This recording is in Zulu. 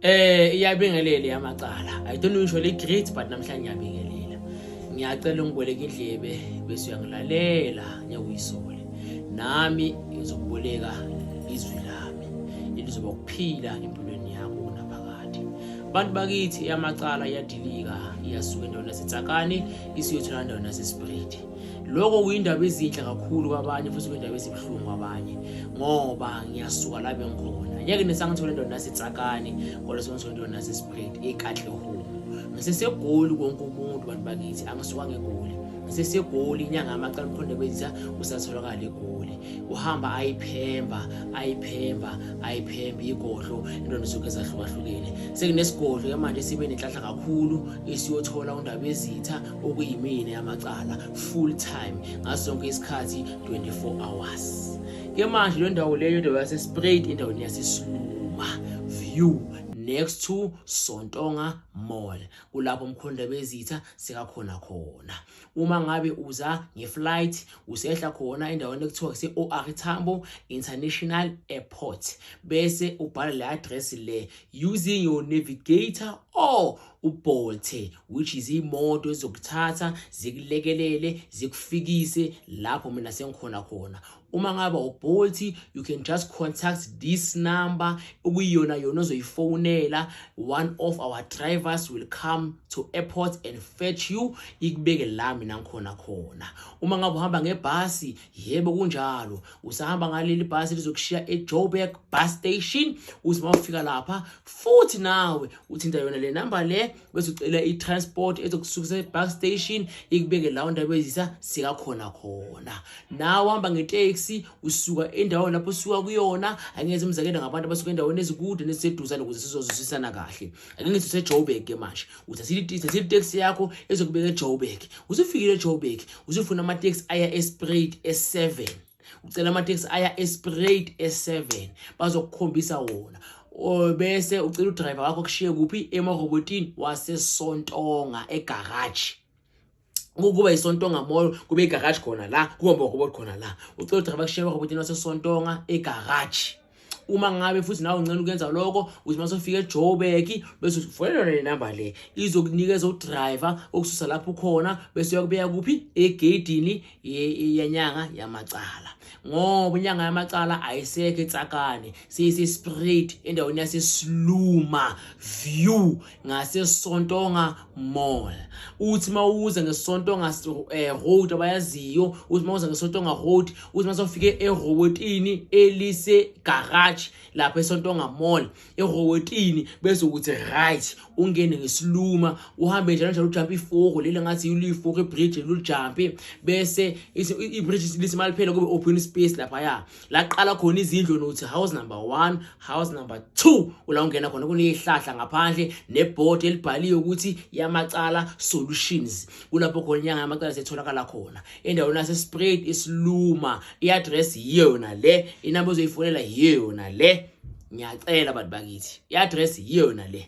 Iyabingelela yamacala. I don't usually greet, but namhlanje ngiyabingelela. Ngiyacela ungiboleke indlebe bese uyangilalela, ngeke uyisole. Nami ngizokuboleka izwi lami elizoba ukuphila empilweni yakho kunaphakade. Bantu bakithi, yamacala iyadilika, iyasuka endaweni yaseTsakane isiyothola endaweni yaseSpruit. Lokho kuyindaba ezinhle kakhulu kwabanye futhi kuyindaba ezibuhlungu kwabanye, ngoba ngiyasuka la bengikhona. Ngeke nisangithola endaweni yaseTsakane, kodwa sengithola endaweni yaseSpruit, eKatlehong. NgiseseGoli konke umuntu, bantu bakithi, angisuka ngeGoli. NgiseseGoli, inyanga yamacala umkhondo bezitha usatholakala eGoli. Uhamba ayiphemba, ayiphemba, ayiphemba igodlo endaweni zonke ezahlukahlukene. Sekunesigodlo ke manje sibe nenhlanhla kakhulu esiyothola undaba ezitha okuyimina yamacala full time ngaso sonke isikhathi, 24 hours. Ke manje le ndawo leyo, indawo yaseSpruit, endaweni yaseSluma View, next to Sontonga Mall, kulapho umkhondo bezitha sekakhona khona. Uma ngabe uza ngeflight, usehla khona endaweni ekuthiwa kuse-OR Tambo International Airport, bese ubhala le address le using your navigator or uBolt, which is imoto ezokuthatha zikulekelele zikufikise lapho mina sengikhona khona. Uma ngabe uBolt, you can just contact this number okuyiyona yona ozoyifonela. One of our drivers will come to airport and fetch you, ikubeke la mina ngikhona khona. Uma ngabe uhamba ngebhasi, yebo kunjalo, usahamba ngaleli bhasi lizokushiya eJoburg bus station. Uthi mawufika lapha futhi nawe uthinta yona le number le, bese ucela i-transport ezokusukisa e-bus station ikubeke la undaba ezisa sikakhona khona. Nawe uhamba ngeteksi, usuka endaweni lapho usuka kuyona. Angenze umzekelo ngabantu abasuka endaweni ezikude neziseduzane ukuze sizozwisisana kahle. Ake ngithi useJoburg ke manje, uthathile iteksi yakho ezokubeka eJoburg. Usufikile eJoburg, usufuna amateksi aya eSpruit e7. Ucela amateksi aya eSpruit e7, bazokukhombisa wona. Bese ucela udriver wakho kushiye kuphi? Emarobotini waseSontonga, egarage. Kuba iSontonga Mall, kube igarage khona la, kuba amarobot khona la. Ucela udriver kushiye emarobotini waseSontonga, egarage. Uma ngabe futhi nawe uncela ukuyenza lokho, uthi uma sofika eJoburg bese ufonela le number le, izokunikeza udriver okususa lapho ukhona bese uyakubeka kuphi? Egedini yenyanga yamacala, ngoba inyanga yamacala ayisekho eTsakane, siyise-Spruit, endaweni yaseSluma View, ngaseSontonga Mall. Uthi mawuza ngeSontonga Road, abayaziyo, uthi mawuza ngeSontonga Road, uthi masofike erobotini elise garage lapha eSontonga Mall, erobotini, bese ukuthi right, ungene ngesiluma, uhambe njalo njalo, ujump ifoko leli ngathi ulifoko ibridge, lulijump, bese ibridge lithi maliphela kube open space lapha ya laqala khona izindlu, nokuthi house number 1, house number 2. Ula ungena khona kunezihlahla ngaphandle nebhodi elibhaliwe ukuthi Yamacala Solutions. Kulapho khona inyanga yamacala setholakala khona, endaweni yaseSpruit, iSiluma. I-address yiyona le, inamba ozoyifonela yiyona le. Ngiyacela bantu bakithi, i-address yiyona le.